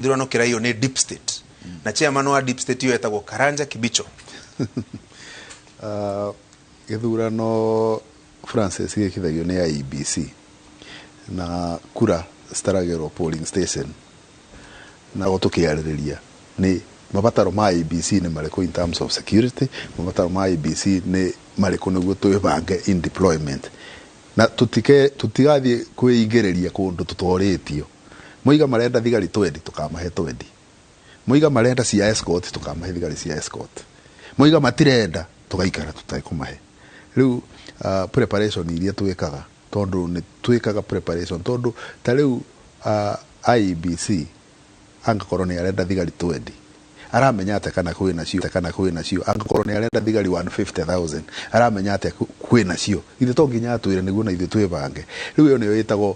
Gĩthurano kĩraiywo nĩ deep state na chairman wa deep state ĩyo etagwo Karanja Kibicho. Gĩthurano, Francis, gĩkithagio nĩ IEBC na kura citaragĩrwo polling station, na tũkĩarĩrĩria nĩ mabataro ma IEBC nĩ marĩkũ in terms of security, mabataro ma IEBC nĩ marĩkũ nĩguo twĩbange in deployment na tutike tutigathiĩ kwĩingĩrĩria kũndũ tũtorĩtio. Moiga marenda thigari 20, tukamahe 20. Moiga marenda cia escort, tukamahe thigari cia escort. Moiga matirenda, tugaikara tutekũmahe. Rĩu preparation iria twĩkaga, tondũ nĩ twĩkaga preparation, tondũ ta rĩu IEBC angĩkorwo nĩ arenda thigari 20, aramenya atĩa kana kwĩ nacio, kana kwĩ nacio? Angĩkorwo nĩ arenda thigari 150,000, aramenya atĩa kwĩ nacio? Ithe to nginya atwĩre nĩguo na ithuĩ twĩbange. Rĩu ĩyo nĩyo ĩtagwo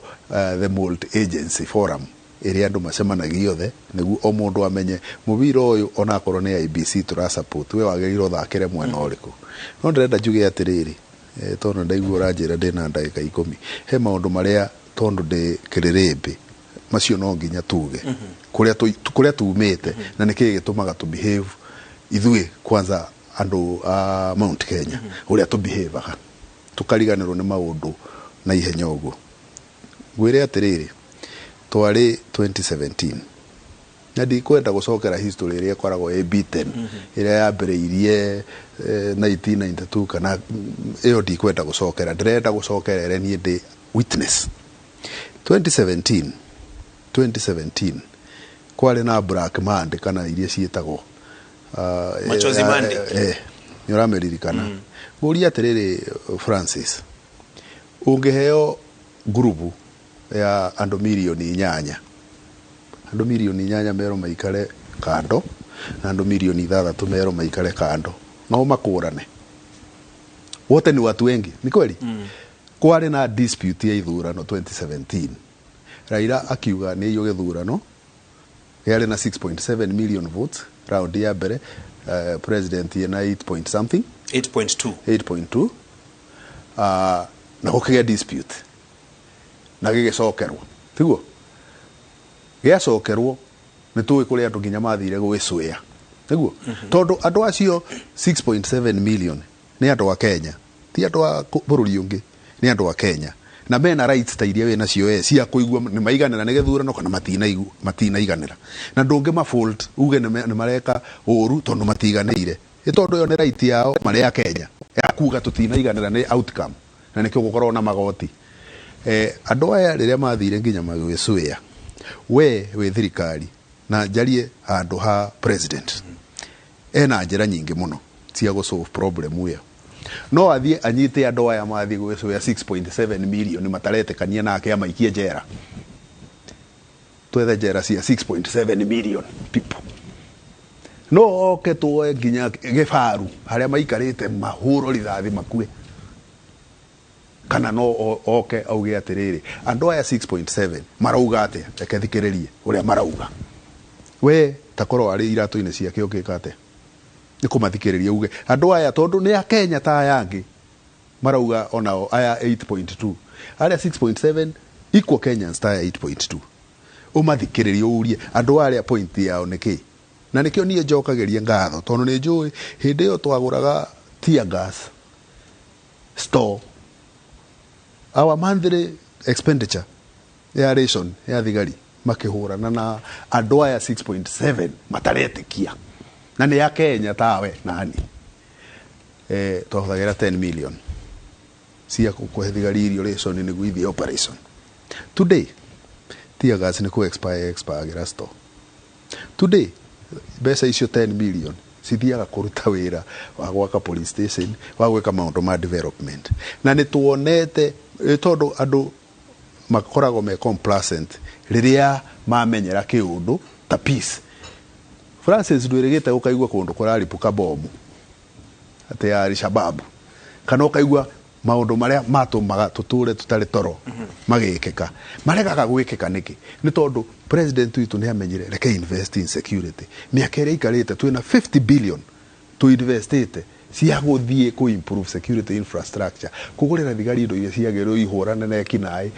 the multi agency forum, ĩrĩa andũ macemanagia othe nĩguo o mũndũ amenye mũbira ũyũ, onakorwo nĩ IEBC tũra support, we wagĩrĩirwo ũthakĩre mwena ũrĩkũ. No ndĩrenda njuge atĩrĩrĩ, tondũ ndaigua ũranjĩra ndĩna ndagĩka 10, he maũndũ marĩa, tondũ ndĩ kĩrĩrĩmbĩ macio, no nginya tuge kũrĩa kũrĩa tumĩte na nĩkĩĩ gĩtũmaga tũ behave ithuĩ kwanza andũ a Mount Kenya ũrĩa tũbehavaga, tũkariganĩrwo nĩ maũndũ na ihenya. Ũguo ngwĩre atĩrĩrĩ, twarĩ 2017 na ndikwenda gũcokera history ĩrĩa ĩkoragwo ĩ beaten, ĩrĩa yambĩrĩirie 1992 kana ĩyo ndikwenda gũcokera. Ndĩrenda gũcokera ĩrĩa niĩ ndĩ witness. 2017, 2017 kwarĩ na Black Monday kana iria ciĩtagwo Machozi Monday. Nĩ ũramĩririkana. Ngũria atĩrĩrĩ, Francis, ũngĩheo ngurubu ya andũ 8 mirioni, andũ 8 mirioni merwo maikare kando na andũ 6 mirioni merwo maikare kando, no makũrane? Wote ni watu wengi, ni kweli? Kwarĩ na dispute ya ithurano 2017. Raila akiuga nĩ aiywo gĩthurano, yarĩ na 6.7 million votes round ya mbere, president ena 8 point something. 8.2. 8.2. Na gũkĩgĩa dispute na gĩgĩcokerwo, tiguo? Gĩacokerwo nĩ tũĩ kũrĩ andũ nginya mathire gwĩcũĩa, nĩguo? Tondũ andũ acio 6.7 million nĩ andũ a Kenya, ti andũ a bũrũri ũngĩ, nĩ andũ a Kenya na mena rights ta iria wĩ nacio we cia kũigua nĩ maiganĩra nĩ gĩthurano kana matinaiganĩra, na ndũngĩ fault uge nĩ mareka ũru tondũ matiganĩire, ĩ tondũ ĩyo nĩ right yao marĩ a Kenya ya kuga tũtinaiganĩra nĩ outcome, na nĩkĩo gũkorwo na magoti. Andũ aya rĩrĩa mathire nginya magĩcũĩa, we wĩ thirikari na njarie handũ ha president, ena njĩra nyingĩ mũno cia gũ solve problem ĩyo. No athiĩ anyite andũ aya mathiĩ gwĩcũĩa 6.7 million mataretĩkania nake, amaikie njera, twethe njera cia 6.7 million people. No oke tuoe nginya gĩbaru harĩa maikarĩte, mahũrwo rithathi makue, kana no oke auge atĩrĩrĩ, andũ aya 6.7 marauga atĩa? Reke thikĩrĩrie ũrĩa marauga. We takorwo arĩ iratũ-inĩ ciake, ũngĩka atĩa? Nĩ kũmathikĩrĩria, uge andũ aya tondũ nĩ a Kenya ta aya angĩ marauga, onao aya 8.2, arĩa 6.7 equal Kenyans ta aya 8.2, ũmathikĩrĩrie, ũrie andũ arĩa point yao nĩ kĩ. Na nĩkĩo niĩ njokagĩria ngatho, tondũ nĩ njũĩ hĩndĩ ĩyo twagũraga tear gas store, our monthly expenditure ya ration ya thigari makĩhũrana na andũ aya 6.7 mataretĩkia na nĩ ya Kenya tawe nani, twahũthagĩra 10 million cia kũhe thigari irio ration nĩguo ithiĩ operation. Today tear gas nĩ kũ expire expire store. Today mbeca icio 10 million cithiaga kũruta wĩra wa gwaka police station, wa gwĩka maũndũ ma development, na nĩ tuonete tondũ andũ makoragwo me complacent rĩrĩa mamenyera kĩũndũ ta peace. Francis, ndwĩrĩgĩte ũkaigua kũndũ kũraripũka bomu atĩ ya Al-Shabaab, kana ũkaigua maũndũ marĩa matũmaga tũtũre tũtarĩ toro magĩkĩka, maregaga gwĩkĩka nĩkĩ? Nĩ tondũ president witũ nĩ amenyire, reke invest in security. Mĩaka ĩrĩa ikarĩte twĩna 50 billion tũ investĩte. Cia gũthiĩ kũ improve security infrastructure, kũgũrĩra thigari indo iria ciagĩrĩirwo ihũrane na ekinaĩ.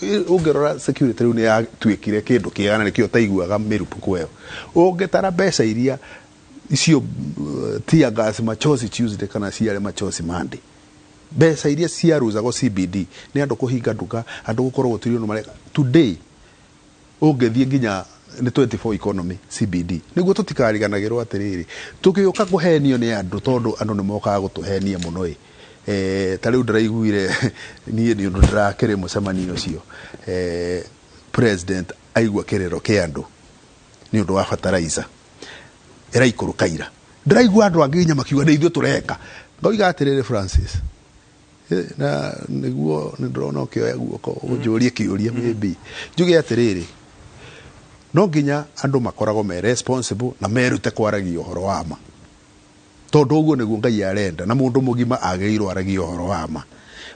Ũngĩrora security rĩu nĩ yatuĩkire kĩndũ kĩega na nĩkĩo ũtaiguaga mĩrupũko ĩyo. Ũngĩtara mbeca iria icio tear gas machozi Tuesday kana ciarĩ machozi Monday, mbeca iria ciaruzagwo CBD nĩ andũ kũhinga nduka, andũ gũkorwo gũtirĩ ũndũ mareka. Today ũngĩthiĩ nginya nĩ 24 economy CBD, nĩguo tũtikariganagĩrwo atĩrĩrĩ, tũgĩũka kũhenio nĩ andũ, tondũ andũ nĩ mokaga gũtũhenia mũno ĩ. Ta rĩu ndĩraiguire niĩ nĩ ũndũ ndĩrakĩrĩ mũcemanio ũcio, president aigua kĩrĩro kĩa andũ nĩ ũndũ wa fertilizer ĩraikũrũka ira, ndĩraigua andũ angĩ nginya makiuga nĩ ithuĩ tũreka. Ngoiga atĩrĩrĩ, Francis, na nĩguo nĩ ndĩrona ũkĩoya guoko ũnjũrie kĩũria, maybe njuge atĩrĩrĩ, no nginya andũ makoragwo me responsible na merute kwaragia ũhoro wa ma, tondũ ũguo nĩguo Ngai arenda na mũndũ mũgima agĩrĩirwo aragie ũhoro wa ma.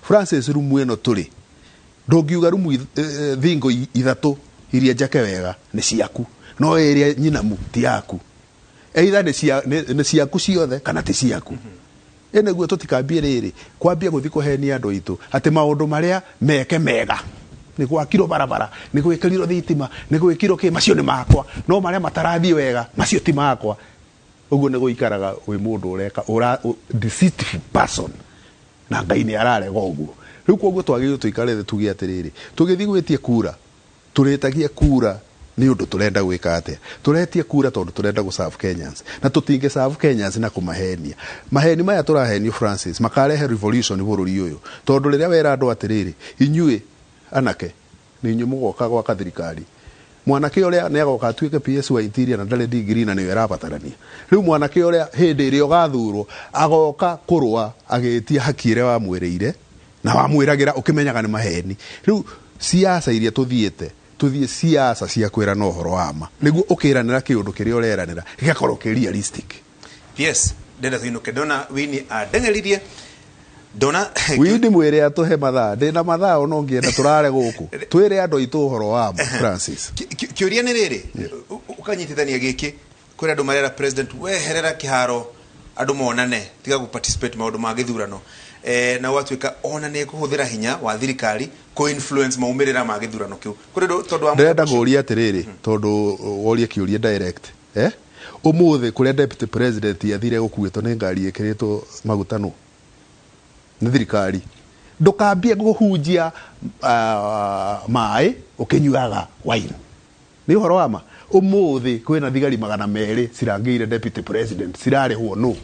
Francis, rumu ĩno tũrĩ, ndũngiuga rumu thingo ithatũ iria njake wega nĩ ciaku, no ĩrĩa nyinamu ti yaku. Either nĩ ciaku ciothe kana ti ciaku. Ĩ nĩguo tũtikambie rĩrĩ kwambia gũthiĩ kũhenia andũ aitũ atĩ maũndũ marĩa meke mega, nĩ gwakirwo barabara, nĩ gwĩkĩrirwo thitima, nĩ gwĩkirwo kĩ, macio nĩ makwa, no marĩa matarathiĩ wega macio ti makwa. Ũguo nĩ gũikaraga wĩ mũndũ ũreka deceitful person, na Ngai nĩ ararega ũguo. Rĩu koguo twagĩrĩirwo tũikare thĩ tuge atĩrĩrĩ, tũgĩthiĩ gwĩtia kura, tũrĩtagia kura nĩ ũndũ tũrenda gwĩka atĩa? Tũretie kura tondũ tũrenda gũ serve Kenyans, na tũtingĩ serve Kenyans na kũmahenia. Maheni maya tũrahenio, Francis, makarehe revolution bũrũri ũyũ, tondũ rĩrĩa wera andũ atĩrĩrĩ, inyuĩ anake nĩ inyuĩ mũgoka gwaka thirikari, mwanake ũrĩa nĩ agoka atuĩke PS wa Interior na ndarĩ degree na nĩyo ĩrabatarania. Rĩu mwanake ũrĩa hĩndĩ ĩrĩa ũgathurwo agoka kũrũa agĩtia haki ĩrĩa wamwĩrĩire na wamwĩragĩra ũkĩmenyaga nĩ maheni. Rĩu siasa iria tũthiĩte, tũthiĩ siasa cia kwĩrana ũhoro wa ma, nĩguo ũkĩranĩra kĩũndũ kĩrĩa ũreranĩra gĩgakorwo kĩ realistic. Yes, ndenda tuinuke, ndona Wini andeng'eririe, ndona. Windi, mwĩre atũhe mathaa, ndĩna mathaa ona ũngĩenda tũrare gũkũ twĩre andũ aitũ ũhoro wa ma, Francis. Kĩũria nĩ rĩrĩ, ũkanyitithania gĩkĩ, kũrĩ andũ marera president weherera kĩharo andũ monane, tiga gũ participate maũndũ ma gĩthurano, na ũgatuĩka ona nĩ ekũhũthĩra hinya wa thirikari kũ influence maumĩrĩra ma gĩthurano kĩu. Kũrĩ andũ tondũ wa Ndĩrenda ngũrie atĩrĩrĩ, tondũ worie kĩũria direct, ũmũthĩ kũrĩa deputy president athire gũkuĩtwo nĩ ngari ĩkĩrĩtwo maguta nũ? Nĩ thirikari. Ndũkambie kũhunjia maĩ ũkĩnyuaga wine. Nĩ ũhoro wa ma, ũmũthĩ kwĩna thigari 200 cirangĩire deputy president, cirarĩhwo nũ?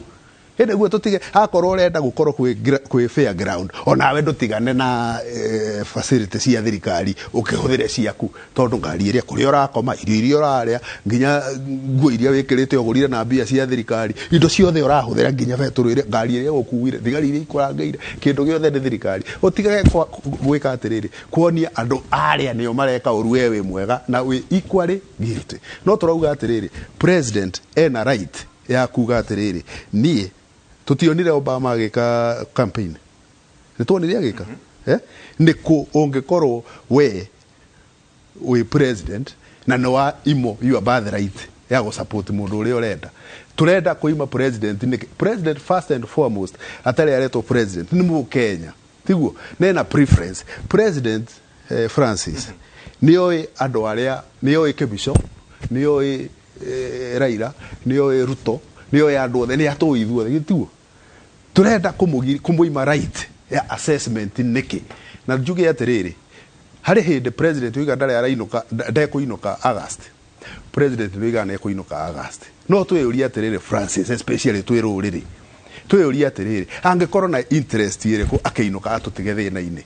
Hĩndĩ guo tũtige, akorwo ũrenda gũkorwo kwĩ fair ground, onawe ndũtigane na facility cia thirikari ũkĩhũthĩre ciaku, tondũ ngari ĩrĩa kũrĩa ũrakoma, irio iria ũrarĩa, nginya nguo iria wĩkĩrĩte ũgũrire na mbia cia thirikari, indo ciothe ũrahũthĩra, nginya betũrũ ĩrĩa ngari ĩrĩa ĩgũkuire, thigari iria ikũrangĩire, kĩndũ gĩothe nĩ thirikari. Ũtigage gwĩka atĩrĩrĩ, kuonia andũ arĩa nĩo mareka ũru, we wĩ mwega na wĩ equally guilty. No tũrauga atĩrĩrĩ, president ena right ya kuga atĩrĩrĩ, niĩ tũtionire Obama agĩka campaign, nĩ tuonire agĩka, eh? Nĩ kũ ũngĩkorwo we wĩ president na nĩ wa imo your birthright ya gũ support mũndũ ũrĩa ũrenda. Tũrenda kũima president nĩkĩ? President first and foremost atarĩ aretwo president nĩ Mũkenya, tiguo? Nena preference president, Francis, nĩoĩ andũ arĩa, nĩoĩ Kĩbico, nĩoĩ Raila, nĩoĩ Ruto, nĩoĩ andũ othe, nĩ atũĩ ithuothe, gĩtiguo? Tũrenda kũmũima right ya assessment nĩkĩ? Na njuge atĩrĩrĩ, harĩ hĩndĩ president oiga ndarĩ arainũka, ndekũinũka August. President nĩoiga nĩekũinũka August, no twĩyũrie atĩrĩrĩ, Francis, especially twĩ rũrĩrĩ, twĩyũrie atĩrĩrĩ, angĩkorwo na interest ĩrĩkũ akĩinũka atũtige thĩna-inĩ?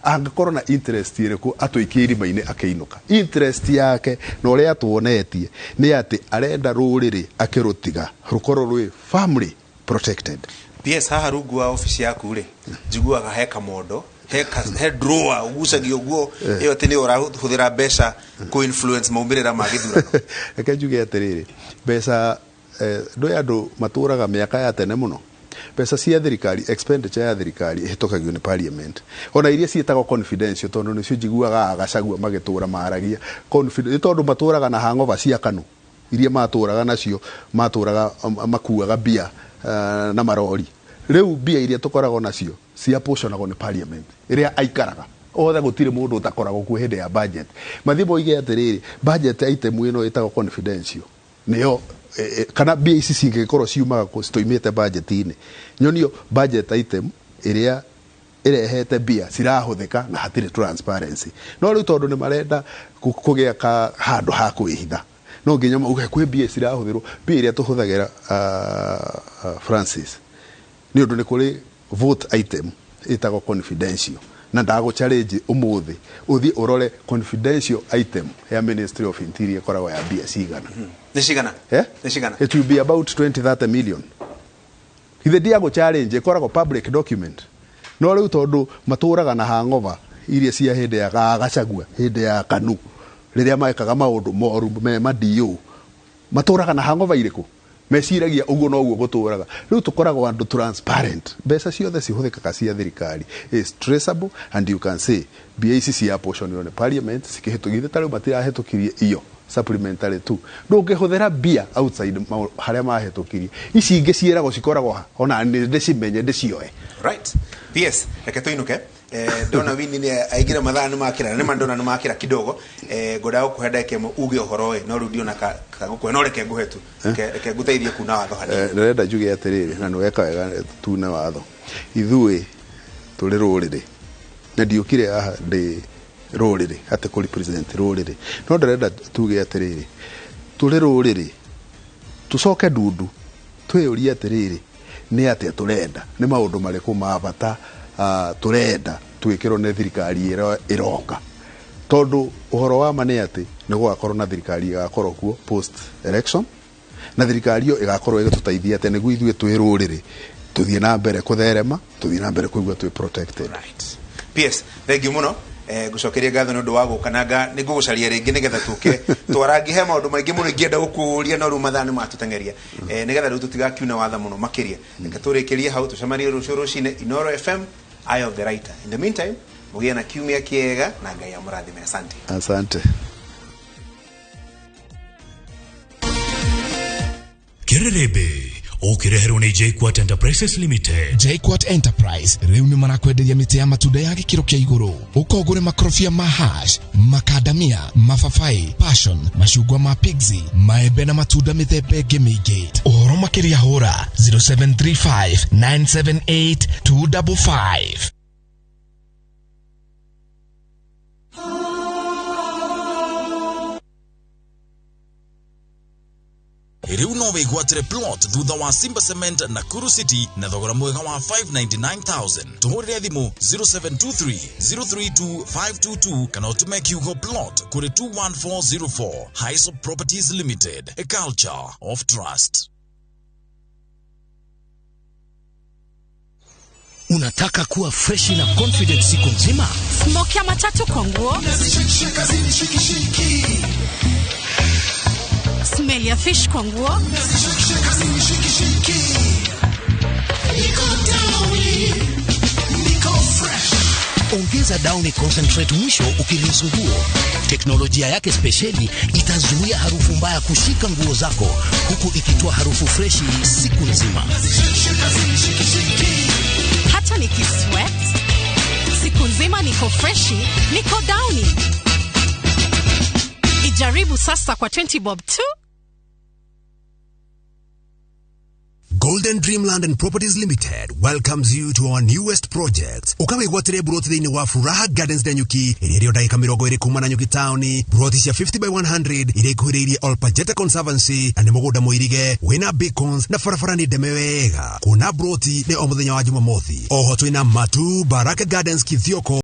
Angĩkorwo na interest ĩrĩkũ atũikie irima-inĩ akĩinũka? Interest yake na ũrĩa atuonetie nĩ atĩ arenda rũrĩrĩ akĩrũtiga rũkorwo rwĩ family protected. PS, haha rungu wa ofici yaku rĩ, njiguaga he kamondo, he drawer ũgucagia ũguo, ĩyo atĩ nĩ ũrahũthĩra mbeca kũ influence maumĩrĩra ma gĩthurano. Reke njuge atĩrĩrĩ, mbeca, ndũĩ andũ matũraga mĩaka ya tene mũno. Mbeca cia thirikari, expenditure ya thirikari ĩhĩtũkagio nĩ parliament, ona iria ciĩtagwo confidential, tondũ nĩcio njiguaga Agacagua magĩtũra maragia nĩ tondũ matũraga na hangover cia KANU iria matũraga nacio, matũraga makuaga mbia na marori. Rĩu mbia iria tũkoragwo nacio ciapũconagwo nĩ parliament ĩrĩa aikaraga othe, gũtirĩ mũndũ ũtakoragwo kuo hĩndĩ ya budget. Mathiĩ moige atĩrĩrĩ, budget item ĩno ĩtagwo confidential, nĩyo kana mbia ici cingĩkorwo ciumaga kũ citoimĩte budget-inĩ, nyonio budget item ĩrĩa ĩrehete mbia cirahũthĩka na hatirĩ transparency. No rĩu tondũ nĩ marenda kũgĩa ka handũ ha kwĩhitha, no nginya mauge kwĩ mbia cirahũthĩrwo. Mbia iria tũhũthagĩra, Francis, nĩ ũndũ nĩ kũrĩ vote item ĩtagwo confidential, na ndagũ challenge ũmũthĩ ũthiĩ ũrore confidential item ya Ministry of Interior ĩkoragwo ya mbia cigana. Nĩ cigana? Eh? Nĩ cigana? It will be about 20 30 million. Ithe ndiagũ challenge, ĩkoragwo public document. No rĩu tondũ matũraga na hangover iria cia hĩndĩ ya Gachagua, hĩndĩ ya KANU, rĩrĩa mekaga maũndũ moru me madio, matũraga na hangover irĩkũ, meciragia ũguo noguo gũtũraga. Rĩu tũkoragwo andũ transparent, mbeca ciothe cihũthĩkaga cia thirikari is traceable, and you can say mbia ici ciapũconirwo nĩ parliament cikĩhĩtũkio. Ta rĩu matirahĩtũkirie iyo supplementary tu, ndũngĩhũthĩra mbia outside harĩa mahĩtũkirie. Ici ingĩ ciĩragwo cikoragwo ha ona nĩ ndĩcimenye ndĩcioe. Right, PS, reke tũinũke. Ndona wini nĩ aingĩra, mathaa nĩ makĩra, na nĩma ndona nĩ makĩra kidogo. Ngwendaga gũkũhe ndagĩka ĩmwe uge ũhoro ĩ, no rĩu ndiona ka gũkũhe, no reke ngũhe tu. Reke ngũteithie kuna watho hanini. Ndĩrenda njuge atĩrĩrĩ, na nĩ weka wega tune watho. Ithuĩ tũrĩ rũrĩrĩ, na ndiũkire haha ndĩ rũrĩrĩ atĩ kũ represent rũrĩrĩ, no ndĩrenda tuge atĩrĩrĩ, tũrĩ rũrĩrĩ tũcoke ndundu twĩyũrie atĩrĩrĩ, nĩ atĩa tũrenda, nĩ maũndũ marĩkũ ma bata tũrenda twĩkĩrwo nĩ thirikari ĩrĩa ĩroka, tondũ ũhoro wa ma nĩ atĩ nĩ gũgakorwo na thirikari ĩgakorwo kuo post election, na thirikari ĩyo ĩgakorwo ĩgĩtũteithia atĩa nĩguo ithuĩ twĩ rũrĩrĩ tũthiĩ na mbere kũtherema, tũthiĩ na mbere kũigua twĩ protected. Right. PS, thank you muno. Ngucokeria ngatho nĩ ũndũ wa gũka, na nga nĩ ngũgũcaria rĩngĩ nĩgetha tũke twarangie. He maũndũ maingĩ mũno ingĩenda gũkũria, no rĩu mathaa nĩ matũteng'eria. Nĩgetha rĩu tũtigakiuna watha mũno makĩria, reke tũrĩkĩrie hau, tũcemanie rũciũ rũcinĩ, Inoro FM, Eye of the Writer. In the meantime, mũgĩe na kiumia kĩega na Ngai amũrathime. Asante. Asante. Kiriribi ũkĩreherwo nĩ JKUAT Enterprises Limited. JKUAT Enterprise rĩu nĩ marakwenderia mĩtĩ ya matunda ya gĩkĩro kĩa igũrũ. Ũkogũre makorobia ma hash, makandamia, mababaĩ, passion, macungwa ma pixie, maembe na matunda mĩthemba ĩngĩ mĩingĩ. Ũhoro makĩria hũra 0735 978 255. Rĩu no wĩgwatĩre plot thutha wa Simba Cement, Nakuru City, na thogora mwega wa 599,000. Tũhũrĩre thimũ 0723 032 522 kana ũtũme kiugo plot kũrĩ 21404. Hisop Properties Limited, a culture of trust. Unataka kuwa freshi na confident siku nzima? Smoky ya matatu kwa nguo, smell ya fish kwa nguo, Ongeza Downy Concentrate mwisho ukirinse nguo. Teknolojia yake spesheli itazuia harufu mbaya kushika nguo zako huku ikitoa harufu freshi siku nzima. Hata nikisweat siku nzima niko freshi, niko Downy. Ijaribu sasa kwa 20 bob tu. Golden Dreamland and Properties Limited welcomes you to our newest project. Ukawigwatire buroti thĩinĩ wa Furaha Gardens Nanyuki, ĩrĩa ĩrĩ o ndagĩka 20 kuma Nanyuki town, buroti cia 50 by 100 iria ikuhĩrĩirie Olpajeta Conservancy, na nĩ mũgũnda mũirige wĩna beacons na barabara nĩ ndeme wega. Kuona buroti nĩ o mũthenya wa Jumamothi. Oho twĩna Matu Baraka Gardens Kithioko.